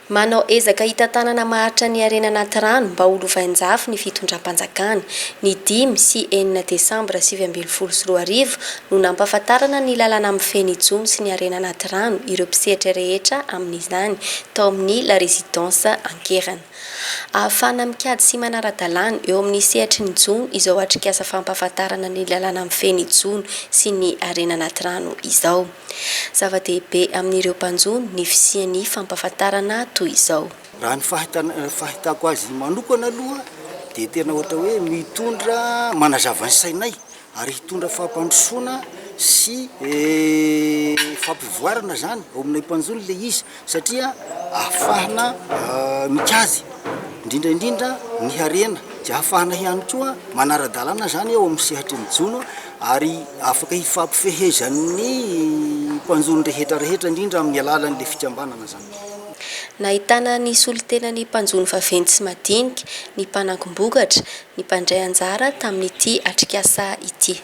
Manao ezaka hitantanana maharitra ny harena anaty rano mba ho lovain-jafy ny fitondram-panjakana. Ny dimy sy enina desambra 2019 no nampahafantarana ny lalàna mifehy ny jono sy ny harena anaty rano ireo mpisehatra rehetra amin'izany tao amin'ny La Résidence Ankerana. Ahafahana mikajy sy manara-dalàna eo amin'ny sehatry ny jono izao atrikasa fampahafantarana ny lalàna mifehy ny jono sy ny harena anaty rano izao. Zava-dehibe amin'ireo mpanjono ny fisian'ny fampahafantarana toy izao. Raha ny fahitako azy manokana aloha dia tena ohatra hoe mitondra manazava ny sainay ary hitondra fampandrosoana sy fampivoarana zany ao aminay mpanjono le izy satria ahafahana mikajy indrindra indrindra ny harena dia ahafahana ihany koa manara-dalàna zany eo amin'ny sehatry ny jono ary afaka hifampifehezan'ny mpanjono rehetra rehetra indrindra amin'ny alalan'le fikambanana zany. Nahitana ny solontenan'ny mpanjono vaventy sy madinika, ny mpanangom-bokatra, ny mpandray anjara tamin'ity atrikasa ity.